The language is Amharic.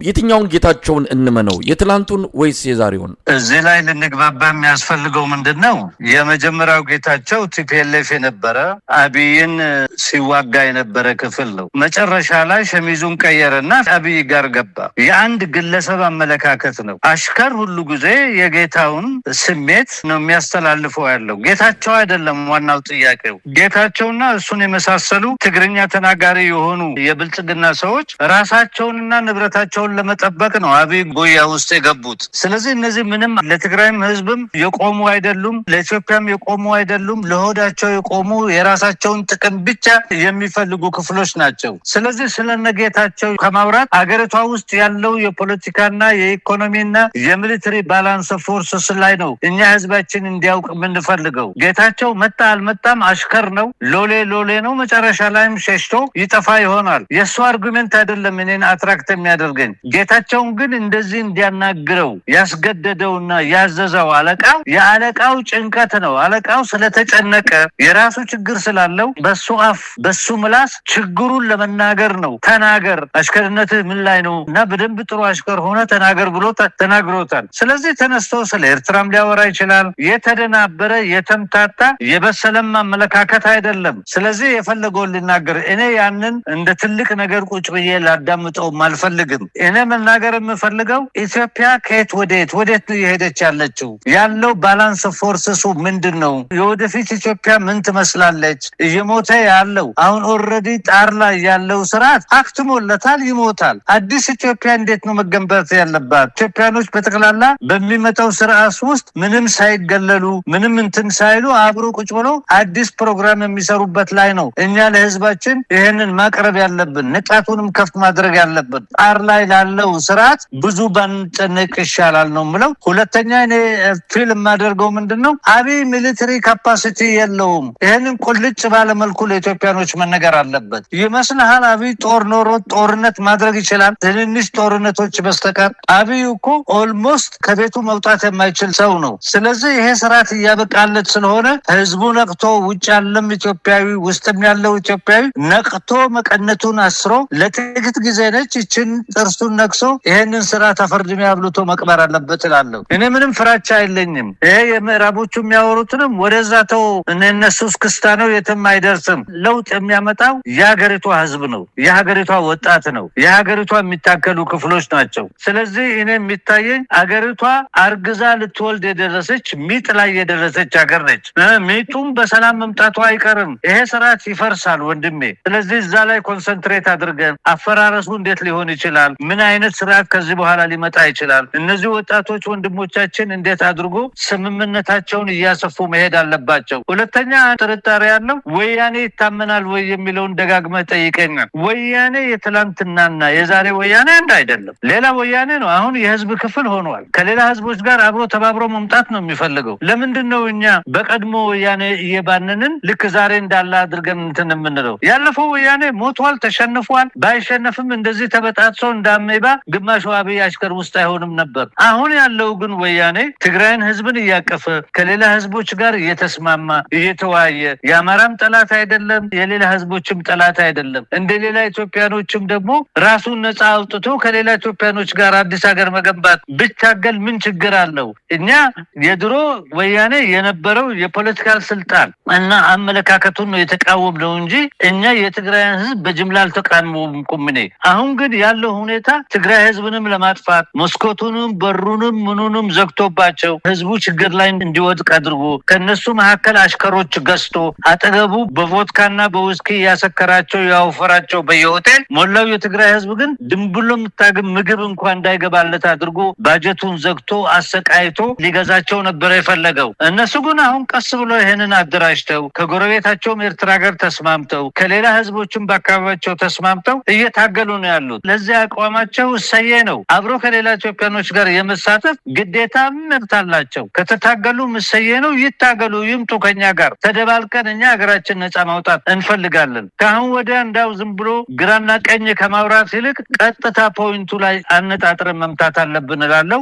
የትኛውን ጌታቸውን እንመነው? የትላንቱን ወይስ የዛሬውን? እዚህ ላይ ልንግባባ የሚያስፈልገው ምንድን ነው? የመጀመሪያው ጌታቸው TPLF የነበረ፣ አብይን ሲዋጋ የነበረ ክፍል ነው። መጨረሻ ላይ ሸሚዙን ቀየረና አብይ ጋር ገባ። የአንድ ግለሰብ አመለካከት ነው። አሽከር ሁሉ ጊዜ የጌታውን ስሜት ነው የሚያስተላልፈው ያለው። ጌታቸው አይደለም ዋናው ጥያቄው። ጌታቸውና እሱን የመሳሰሉ ትግርኛ ተናጋሪ የሆኑ የብልጽግና ሰዎች ራሳቸውንና ንብረታቸውን ለመጠበቅ ነው አብይ ጉያ ውስጥ የገቡት። ስለዚህ እነዚህ ምንም ለትግራይም ህዝብም የቆሙ አይደሉም፣ ለኢትዮጵያም የቆሙ አይደሉም። ለሆዳቸው የቆሙ፣ የራሳቸውን ጥቅም ብቻ የሚፈልጉ ክፍሎች ናቸው። ስለዚህ ስለነጌታቸው ከማውራት አገሪቷ ውስጥ ያለው የፖለቲካና የኢኮኖሚና የ military balance forces ላይ ነው እኛ ህዝባችን እንዲያውቅ የምንፈልገው። ጌታቸው መጣ አልመጣም አሽከር ነው፣ ሎሌ ሎሌ ነው። መጨረሻ ላይም ሸሽቶ ይጠፋ ይሆናል። የእሱ argument አይደለም እኔን attract የሚያደርገኝ። ጌታቸውን ግን እንደዚህ እንዲያናግረው ያስገደደውና ያዘዘው አለቃው፣ የአለቃው ጭንቀት ነው። አለቃው ስለተጨነቀ፣ የራሱ ችግር ስላለው በሱ አፍ በሱ ምላስ ችግሩን ለመናገር ነው። ተናገር፣ አሽከርነትህ ምን ላይ ነው እና በደንብ ጥሩ አሽከር ሆነ ተናገር ብሎ ተናግሮታል። ስለዚህ ተነስቶ ስለ ኤርትራም ሊያወራ ይችላል። የተደናበረ፣ የተምታታ፣ የበሰለም አመለካከት አይደለም። ስለዚህ የፈለገውን ሊናገር እኔ ያንን እንደ ትልቅ ነገር ቁጭ ብዬ ላዳምጠውም አልፈልግም። እኔ መናገር የምፈልገው ኢትዮጵያ ከየት ወዴት ወዴት ነው እየሄደች ያለችው? ያለው balance forces ኡ ምንድን ነው? የወደፊት ኢትዮጵያ ምን ትመስላለች? እየሞተ ያለው፣ አሁን already ጣር ላይ ያለው ስርዓት አክትሞለታል፣ ይሞታል። አዲስ ኢትዮጵያ እንዴት ነው መገንባት ያለባት? ኢትዮጵያኖች በጠቅላላ በሚመጣው ስርዓት ውስጥ ምንም ሳይገለሉ፣ ምንም እንትን ሳይሉ አብሮ ቁጭ ብሎ አዲስ ፕሮግራም የሚሰሩበት ላይ ነው እኛ ለህዝባችን ይህንን ማቅረብ ያለብን፣ ንቃቱንም ከፍ ማድረግ ያለብን። ጣር ላይ ላለው ስርዓት ብዙ ባንጨነቅ ይሻላል ነው የምለው። ሁለተኛ እኔ feel የማደርገው ምንድን ነው፣ አብይ military capacity የለውም። ይህንን ቁልጭ ባለ መልኩ ለኢትዮጵያኖች መነገር አለበት። ይመስልሃል አብይ ጦር ኖሮት ጦርነት ማድረግ ይችላል? ትንንሽ ጦርነቶች በስተቀር አብይ እኮ almost ከቤቱ መውጣት የማይችል ሰው ነው። ስለዚህ ይሄ ስርዓት እያበቃለት ስለሆነ ህዝቡ ነቅቶ፣ ውጭ ያለም ኢትዮጵያዊ ውስጥም ያለው ኢትዮጵያዊ ነቅቶ መቀነቱን አስሮ፣ ለጥቂት ጊዜ ነች ይችን፣ ጥርሱን ነክሶ ይሄንን ስርዓት አፈር ድሜ አብልቶ መቅበር አለበት እላለሁ። እኔ ምንም ፍራቻ የለኝም። ይሄ የምዕራቦቹ የሚያወሩትንም ወደዛ ተው፣ እነሱ እስክስታ ነው፣ የትም አይደርስም። ለውጥ የሚያመጣው የሀገሪቷ ህዝብ ነው፣ የሀገሪቷ ወጣት ነው፣ የሀገሪቷ የሚታገሉ ክፍሎች ናቸው። ስለዚህ እኔ የሚታየኝ አገሪቷ አርግዛ ልትወልድ የደረሰች፣ ሚጥ ላይ የደረሰች ሀገር ነች። ሚጡም በሰላም መምጣቱ አይቀርም። ይሄ ስርዓት ይፈርሳል ወንድሜ። ስለዚህ እዛ ላይ concentrate አድርገን አፈራረሱ እንዴት ሊሆን ይችላል? ምን አይነት ስርዓት ከዚህ በኋላ ሊመጣ ይችላል? እነዚህ ወጣቶች ወንድሞቻችን እንዴት አድርጎ ስምምነታቸውን እያሰፉ መሄድ አለባቸው። ሁለተኛ ጥርጣሬ ያለው ወያኔ ይታመናል ወይ የሚለውን ደጋግመህ ጠይቀኛል። ወያኔ የትላንትናና የዛሬ ወያኔ አንድ አይደለም። ሌላ ወያኔ ነው። አሁን የህዝብ ክፍል ሆኗል። ከሌላ ህዝቦች ጋር አብሮ ተባብሮ መምጣት ነው የሚፈልገው። ለምንድን ነው እኛ በቀድሞ ወያኔ እየባነንን ልክ ዛሬ እንዳለ አድርገን እንትን የምንለው? ያለፈው ወያኔ ሞቷል፣ ተሸንፏል። ባይሸነፍም እንደዚህ ተበጣጥሶ እንዳሜባ ግማሹ አብይ አሽከር ውስጥ አይሆንም ነበር። አሁን ያለው ግን ወያኔ ትግራይን ህዝብን እያቀፈ፣ ከሌላ ህዝቦች ጋር እየተስማማ፣ እየተወያየ፣ የአማራም ጠላት አይደለም፣ የሌላ ህዝቦችም ጠላት አይደለም። እንደ ሌላ ኢትዮጵያኖችም ደግሞ ራሱን ነፃ አውጥቶ ከሌላ ኢትዮጵያኖች ጋር አዲስ ሀገር መገንባት ብታገል ምን ችግር አለው? እኛ የድሮ ወያኔ የነበረው የ political ስልጣን እና አመለካከቱን ነው የተቃወምነው እንጂ እኛ የትግራይን ህዝብ በጅምላ አልተቃወምኩም። እኔ አሁን ግን ያለው ሁኔታ ትግራይ ህዝብንም ለማጥፋት መስኮቱንም በሩንም ምኑንም ዘግቶባቸው፣ ህዝቡ ችግር ላይ እንዲወድቅ አድርጎ፣ ከነሱ መካከል አሽከሮች ገዝቶ አጠገቡ በቮድካና በውስኪ ያሰከራቸው፣ ያወፈራቸው በየሆቴል ሞላው። የትግራይ ህዝብ ግን ድንብሎ የምታግም ምግብ እንኳ እንዳይገባለት አድርጎ ባጀቱን ዘግቶ አሰቃይቶ ሊገዛቸው ነበረ የፈለገው። እነሱ ግን አሁን ቀስ ብሎ ይህንን አደራጅተው፣ ከጎረቤታቸውም ኤርትራ ጋር ተስማምተው፣ ከሌላ ህዝቦችም በአካባቢያቸው ተስማምተው እየታገሉ ነው ያሉት። ለዚህ አቋማቸው እሰየ ነው። አብሮ ከሌላ ኢትዮጵያኖች ጋር የመሳተፍ ግዴታ መብት አላቸው። ከተታገሉ እሰየ ነው። ይታገሉ፣ ይምጡ ከኛ ጋር ተደባልቀን እኛ ሀገራችን ነፃ ማውጣት እንፈልጋለን። ከአሁን ወዲያ እንዳው ዝም ብሎ ግራና ቀኝ ከማውራት ይልቅ ቀጥታ point ኡ ላይ አነጣጥረን መምታት አለብን እላለሁ።